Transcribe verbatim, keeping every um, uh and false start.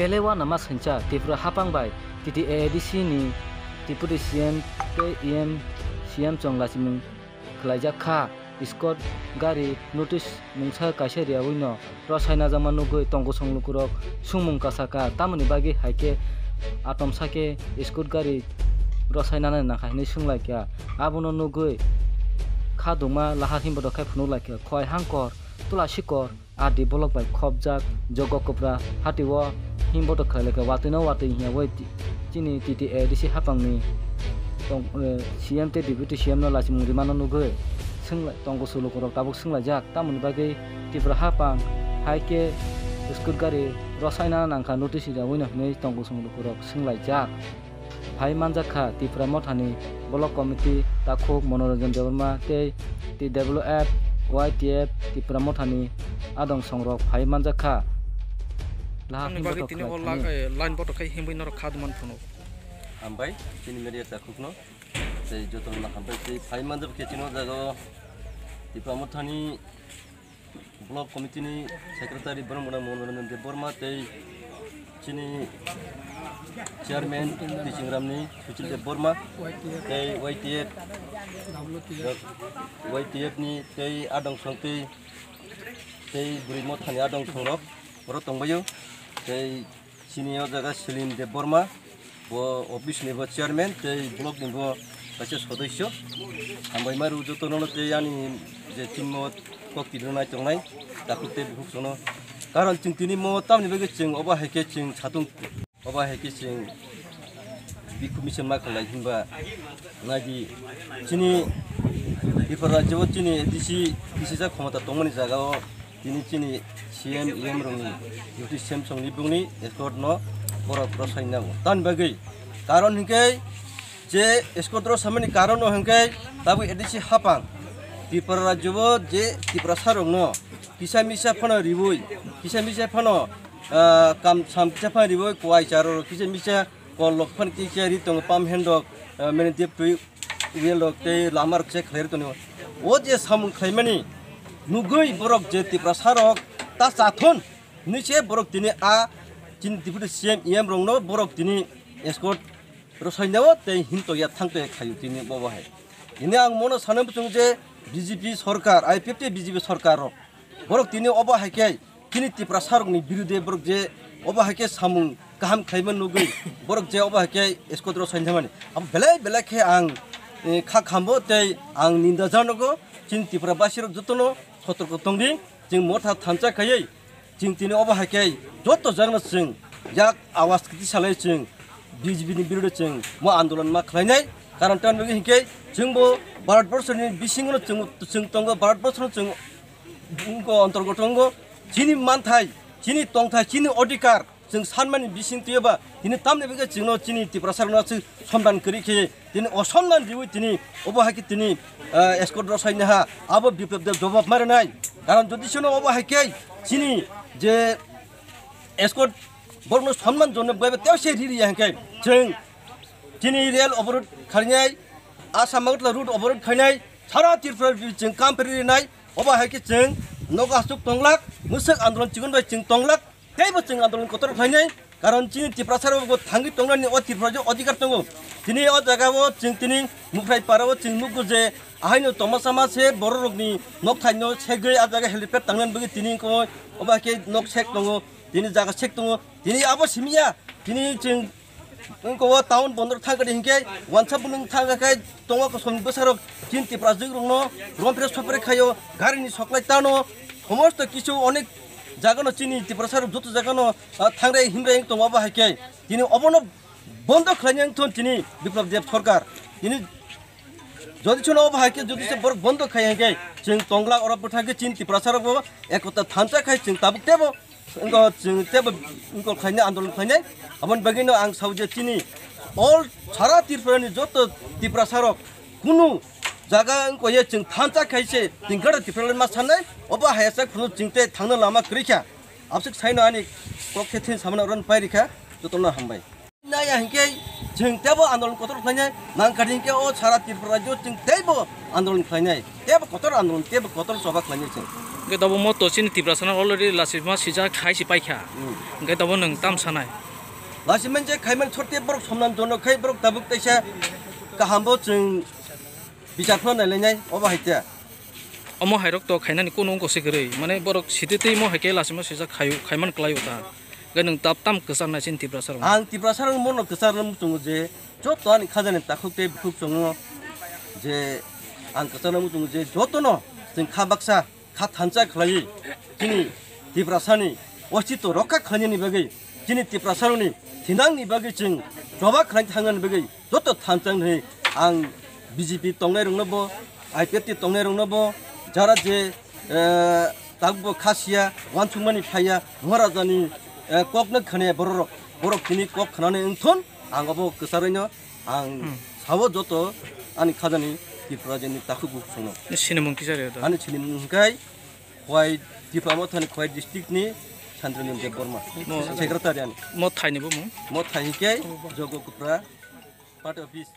Belai uanama singcha Tripura haphang bai T T A A D C ni Deputy C M tei E M C M chong lachimung khlaijak kha. Escort gari notice mungsa kaisa riyaui no rwsaina jakma nugui tongkosong lukurok sungmung kasaka, tamoni bagwi hai khe atomsa khe escort gari rwsaina nangkha hinwi swnglaikha. Abono nugui kha dungma lahar himbodo khai phunuk laikha, khowai hangkor, tula sikor, R D block bai khopjak Jogo Kopra hatio himbodo khlai laikha, watwi no watwi hiya bai ti-, chini T T A D C haphangni tong-, eh, C M tei Deputy C M no lachimung rimano nugwi swnglai-, tongkosong lukurok tabuk swnglaijak, tamoni bagwi Tripura haphang hai khe escort gari rwsaina nangkha notice riyaui no hinwi tongkosong lukurok swnglaijak. Phai manjak kha Tipra Mothani Block Committee takhuk Monoranjan Debbarma tei T W F Y T F Tipra Mothani adong songrok phai manjak kha. Lahar Ani bagwi himbodo tini o khlai la-, thani. Eh, line bodo khai himwi norok kha duman phunuk. Hambai, chini media takhukno. Tei jotono hambai tei phai manjak khe chini o jaga o Tipra Mothani Block Committee ni Secretary Boromgana Monoranjan Debbarma tei chini Chairman Tichingram ni Suchil Debbarma tei Y T F, Y T F ni tei adong song tei, tei Bwrwi Mothani adong songrok oro tongbaio tei Chini o jaga Selim Debbarma, bo office ni bo chairman tei block ni bo kaisa sodosyo. Hambai maru jotono tei ani je chini o kok tibirnai tongnai, takhuk tei bukhuk sono. Karon chwng tini mo tamni bagwi chwng obo hai khe chwng satung, obo hai khe chwng bikhuk misil ma khlai hinba naidi chini Tripura rajyo chini A D C bisijak khomota tongmani jaga o Tini chini C M, E M rokni duty same songni bungni escort no borok rwsai nango. Tamni bagwi karon hinkhe je escort rwsamani karon no hinkhe tabuk A D C hapang Tripura rajyo bo je Tiprasa rokno kisa misa phano riwi, kisa misa phano, ah, kam sam kisa phano riwi, kuai charo kisa misa kol lok phano kisa ri tongo, pump hand rok, ah, mene tep twi Wheel rok tei lama rok se khlai rw tongo. O je samung khlaimani nugwi borok je Tiprasa rok ta chathon hinwi se borok tini a chini Deputy C M, E M rokno borok tini escort rwsai nao tei himtokya thangtokya khlaio tini bobo hai. Tini ang mono sana muchung je B J P sorkar, I P F T B J P sorkar rok borok tini obo hai khe chini Tiprasa rokni birude borok je obo hai khe samung kaham khlaima nugwi borok je obo hai khe escort rwsai thamani. Abo belai belai khe ang, eh, kha khambo tei ang ninda janogo chini Tripura basi rok jotono sotorko tongdi. Chwng motha thansa khaiwi chwng tini obo hai khe joto jagano chwng yak awas kwtwi salai chwng B J P ni birude chwng mo andolon ma khlainai. Karon tamni bagwi hinkhe chwngbo Bharat borso ni bisingo chwng, chwng tongo, Bharat borso no chwng wngkha, antorgoto wngo, chini manthai, chini tongthai, chini odhikar chwng sanmani bising twiyoba, tini tamni bagwi chwngno chini Tiprasa rokno chwng somdan kwrwi khe, tini osonman riwi tini obo hai khe tini, ah, escort rwsai naha, abo Biplab Deb jobab ma rwnai. Karon jodi seno obo hai khe chini je escort borokno sonman jono bai tei se riri ya hinkhe chwng chini rel oborod khainai, Assam Agartala road oborod khainai, sara Tripura chwng kam phri rinai, obo hai khe chwng nogo aswk tonglak, mwswk andolon chikon bai chwng tonglak, teibo chwng andolon kotor khlainai, karon chini Tiprasa rok bo thangwi tongnani o Tripura je odhikar tongo. Tini o jaga o chwng tini Muphrai para o chwng nukgo je ahaino tongma sama se borok rokni nok thaino segwi a jaga helipad tangnani bagwi tini ko obo hai khe nok sek tongo, tini jaga sek tongo, tini abo simi ya, tini chwng Wngkha o town bondor thangkha di hinkhe wansa bwlwng thangkha khe tongo kosom bwsarok chini Tiprajwk rokno rompre sopre khaio, garini soklai tano, somosto kisu onek jagano chini Tiprasarok joto jagano, ah, thangrai himrai wng tongo. Abo hai khe tini obono bondo khlaina wng thon tini Biplab Deb sorkar. Tini jodi chwngno obo hai khe jodi se borok bondo khai hai khe chwng tonglak oro bwthak khe chini Tiprasarokbo ekota thansa khai chwng tabuk tebo Wngkha chwng teibo wngkha khlainai, andolon khlainai. Aboni bagwino ang sao je chini all sara Tripura ni joto Tiprasa rok kunu jaga wngkha ye chwng thansa khai se chwng gada Tripura ma sanai, obo hai sak phuru chwng tei thangna lama kwrwi kha. Abswk saino ani kok khe thin samano ron pai rikha, jotono hambai. Naiya hinkhe chwng teibo andolon kotor khlainai, nangkha hinkhe o sara Tripura rajyo chwng teibo andolon khlainai, teibo kotor andolon, teibo kotor choba khlainai chwng. Hwnkhe tabuk mo to chini Tiprasano already lachima sijak khai si paikha. Hmm. Hwnkhe tabuk nwng tam sanai? Lachima je khaiman sorte borok somnan jono khai borok tabuk teisa kaham bo chwng bichar phano nailainai obo hai khe. Omo hairok to khainani kunu wngkha se kwrwi. Mane borok sititwi mo hai khe lachima sijak khaio, khaiman klaio ta. Hwnkhe nwng tab tam kwcharnai chini Tiprasarok? Ang Tiprasarok mono kwcharna muchungo je joto ani khajani takhuk tei bukhuk chongo je ang kwcharna muchungo je jotono chwng kha baksa kha thansa khlaiwi chini Tiprasani ostitw rokha khlainani bagwi, chini Tiprasarokni thinangni bagwi chwng choba khlai thangnani bagwi joto thansa hwnwi ang B J P tongnairokno bo, I P F T tongnairokno bo, jara je, eh, tabukbo kha siya, uansukmani phaiya, Maharajani, eh, kokno khwnaya bororok, borok tini kok khwnani wngthun, ang obo kwcharwino ang Hmm. sao joto ani khajani Tripura jeni takhuk bukhuk songno. Sinimung kisa rw da? Ani sinimung hwnkhe Khowai, Tipra Mothani Khowai district ni Chandranjan Debbarma, Mo- secretary ani. Mo thai ni bo mung? Mo thai hwnkhe Jogo Kupra, party office.